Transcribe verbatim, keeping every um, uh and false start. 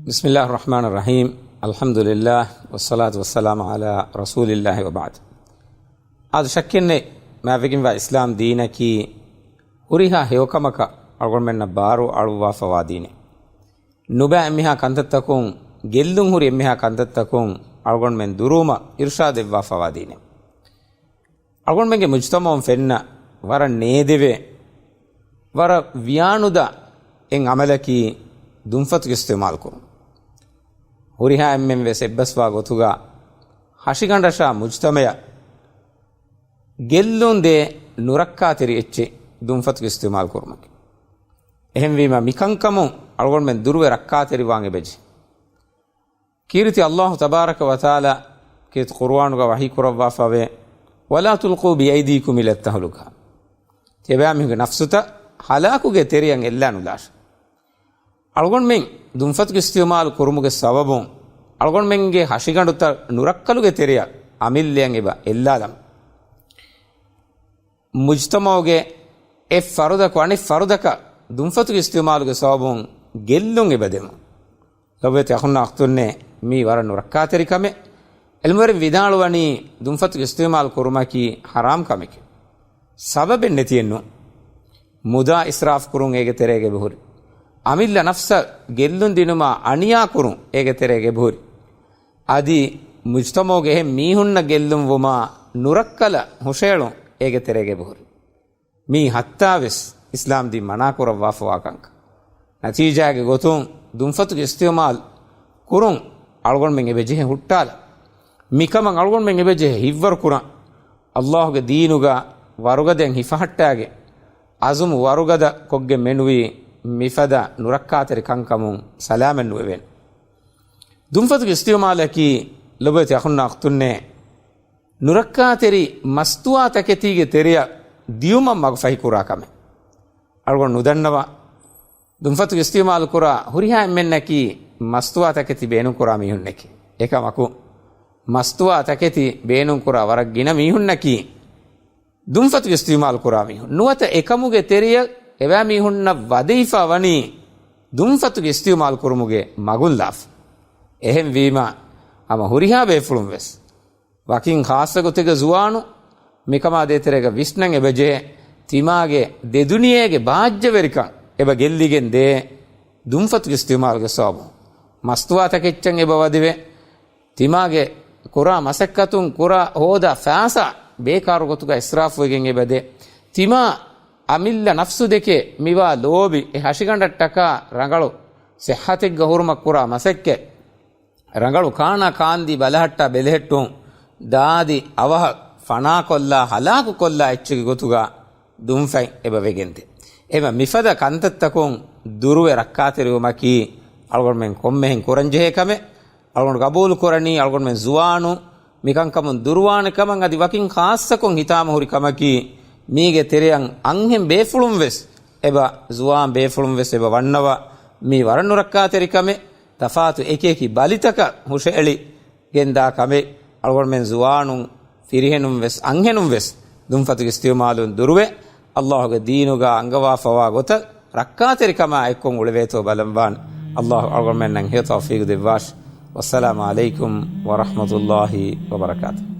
بسم الله الرحمن الرحيم. الحمد لله والصلاة والسلام على رسول الله وبعد. އާދެ، ޝައްކެއްނެތް، މާތްވެގެންވާ އިސްލާމް ދީނަކީ ހުރިހާ ހެޔޮކަމަކަށް އަޅުގަނޑުމެންނަށް ބާރު އަޅުއްވާފަވާ ދީނެއް. ނުބައި އެންމެހާ ކަންތައްތަކުން، ގެއްލުން ހުރި އެންމެހާ ކަންތައްތަކުން އަޅުގަނޑުމެން ދުރުވުމަށް އިރުޝާދެއްވާފަވާ ދީނެއް. އަޅުގަނޑުމެންގެ މުޖްތަމަޢުން ފެންނަ ވަރަށް ނޭދެވޭ، ވަރަށް ވިޔާނުދާ އެއް ޢަމަލަކީ ދުންފަތުގެ އިސްތިޢުމާލު ކުރުން. ހުރިހާ އެންމެން ވެސް އެއްބަސްވާ ގޮތުގަ ހަށިގަނޑަށާ މުޖްތަމަޢަށް ގެއްލުން ދޭ ނުރައްކާތެރި އެއްޗެއް ދުންފަތުގެ އިސްތިޢުމާލު ކުރުމަކީ. އެހެންވީމަ، މިކަންކަމުން އަޅުގަނޑުމެން ދުރުވެ ރައްކާތެރިވާން އެބަޖެހޭ. ކީރިތި ﷲ ތަބާރަކަ ވަތަޢާލާ ކީރިތި ޤުރުއާނުގަ ވަޙީ ކުރައްވާފަވޭ، "ولا تلقوا بأيديكم إلى التهلكة." ތިޔަބައިމީހުންގެ ނަފްސުތައް ހަލާކުގެ ތެރެއަށް އެއްލާ ނުލާށޭ. އަޅުގަނޑުމެން ދުންފަތުގެ އިސްތިޢުމާލު ކުރުމުގެ ސަބަބުން އަޅުގަނޑުމެންގެ ހަށިގަނޑުތައް ނުރައްކަލުގެ ތެރެއަށް އަމިއްލައަށް އެބަ އެއްލާލަން. މުޖްތަމަޢުގެ އެއް ފަރުދަކު އަނެއް ފަރުދަކަށް ދުންފަތުގެ އިސްތިޢުމާލުގެ ސަބަބުން ގެއްލުން އެބަދެމުން. ލޮބުވެތި އަޚުންނާ އުޚްތުންނޭ، މީ ވަރަށް ނުރައްކާތެރި ކަމެއް. ޢިލްމުވެރިން ވިދާޅުވަނީ، ދުންފަތުގެ އިސްތިޢުމާލު ކުރުމަކީ ޙަރާމް ކަމެކޭ. ސަބަބެއް ނެތިއެއްނު. މުދާ އިސްރާފް ކުރުން އޭގެ ތެރޭގަ އެބަހުރި. އަމިއްލަ ނަފްސަށް ގެއްލުން ދިނުމާ އަނިޔާ ކުރުން އޭގެ ތެރޭގަ އެބަހުރި. އަދި މުޖްތަމަޢުގެ އެހެން މީހުންނަށް ގެއްލުން ވުމާ ނުރައްކަލަށް ހުށައެޅުން އޭގެ ތެރޭގަ އެބަހުރި. މީ ހައްތާވެސް އިސްލާމް ދީން މަނާ ކުރައްވާފަވާ ކަންކަން. ނަތީޖާގެ ގޮތުން ދުންފަތުގެ އިސްތިޢުމާލު ކުރުން އަޅުގަނޑުމެން އެބަޖެހޭ ހުއްޓާލަން. މިކަމަށް އަޅުގަނޑުމެން އެބަޖެހޭ ހިތްވަރު ކުރަން. ﷲ ގެ ދީނުގަ ވަރުގަދައިން ހިފަހައްޓާގެން، އަޒުމު ވަރުގަދަ ކޮށްގެން މެނުވީ މިފަދަ ނުރައްކާތެރި ކަންކަމުން ސަލާމަތް ނުވެވޭނެ. ދުންފަތުގެ އިސްތިޢުމާލަކީ، ލޮބުވެތި އަޚުންނާ އުޚްތުންނޭ، ނުރައްކާތެރި މަސްތުވާ ތަކެތީގެ ތެރެއަށް ދިޔުމަށް މަގުފަހި ކުރާ ކަމެއް. އަޅުގަނޑު ނުދަންނަވާ، ދުންފަތުގެ އިސްތިޢުމާލު ކުރާ ހުރިހާ އެންމެންނަކީ މަސްތުވާ ތަކެތި ބޭނުން ކުރާ މީހުންނެކޭ. އެކަމަކު، މަސްތުވާ ތަކެތި ބޭނުން ކުރާ ވަރަށް ގިނަ މީހުންނަކީ ދުންފަތުގެ އިސްތިޢުމާލު ކުރާ މީހުން. ނުވަތަ އެކަމުގެ ތެރެއަށް އެބައިމީހުންނަށް ވަދެވިފަ ވަނީ ދުންފަތުގެ އިސްތިޢުމާލު ކުރުމުގެ މަގުން ލާފަ. އެހެންވީމަ، ހަމަ ހުރިހާ ބޭފުޅުން ވެސް ވަކިން ޚާއްޞަ ގޮތެއްގަ ޒުވާނު މިކަމާ ދޭތެރޭގަ ވިސްނަން އެބަޖެހޭ، ތިމާގެ ދެދުނިޔޭގެ ބާއްޖަވެރިކަން އެބަ ގެއްލިގެން ދޭ ދުންފަތުގެ އިސްތިޢުމާލުގެ ސަބަބުން. މަސްތުވާ ތަކެއްޗަށް އެބަ ވަދެވޭ، ތިމާގެ ކުރާ މަސައްކަތުން ކުރާ ހޯދާ ފައިސާ ބޭކާރު ގޮތުގަ އިސްރާފުވެގެން އެބަދޭ. ތިމާ އަމިއްލަ ނަފްސު ދެކެ މިވާ ލޯބި އެ ހަށިގަނޑަށްޓަކާ ރަނގަޅު ސިއްހަތެއްގަ ހުރުމަށް ކުރާ މަސައްކަތް. ރަނގަޅު ކާނާ ކާންދީ ބަލަހައްޓާ ބެލެހެއްޓުން، ދާދި އަވަހަށް ފަނާކޮށްލާ ހަލާކުކޮށްލާ އެއްޗެއްގެ ގޮތުގަ ދުންފަތް އެބަ ވެގެންދޭ. އެބަ މިފަދަ ކަންތައްތަކުން ދުރުވެ ރައްކާތެރިވުމަކީ އަޅުގަނޑުމެން ކޮންމެހެން ކުރަންޖެހޭ ކަމެއް. އަޅުގަނޑު ގަބޫލު ކުރަނީ އަޅުގަނޑުމެން ޒުވާނު މިކަންކަމުން ދުރުވާނެ ކަމަށް. އަދި ވަކިން ޚާއްޞަކޮށް ހިތާމަ ހުރި ކަމަކީ، މީގެ ތެރެއަށް އަންހެން ބޭފުޅުން ވެސް އެބަ، ޒުވާން ބޭފުޅުން ވެސް އެބަ ވަންނަވާ. މީ ވަރަށް ނުރައްކާތެރި ކަމެއް. ތަފާތު އެކި އެކި ބަލިތަކަށް ހުށައެޅި ގެންދާ ކަމެއް. އަޅުގަނޑުމެން ޒުވާނުން، ފިރިހެނުން ވެސް، އަންހެނުން ވެސް ދުންފަތުގެ އިސްތިޢުމާލުން ދުރުވެ، ﷲ ގެ ދީނުގަ އަންގަވާފަވާ ގޮތަށް ރައްކާތެރިކަމާ އެއްކޮށް އުޅެވޭތޯ ބަލަންވާން. ﷲ އަޅުގަނޑުމެންނަށް ހެޔޮ ތައުފީގު ދެއްވާށި. ވައްސަލާމު ޢަލައިކުމް ވަރަޙްމަތުﷲ ވަބަރަކާތުހު.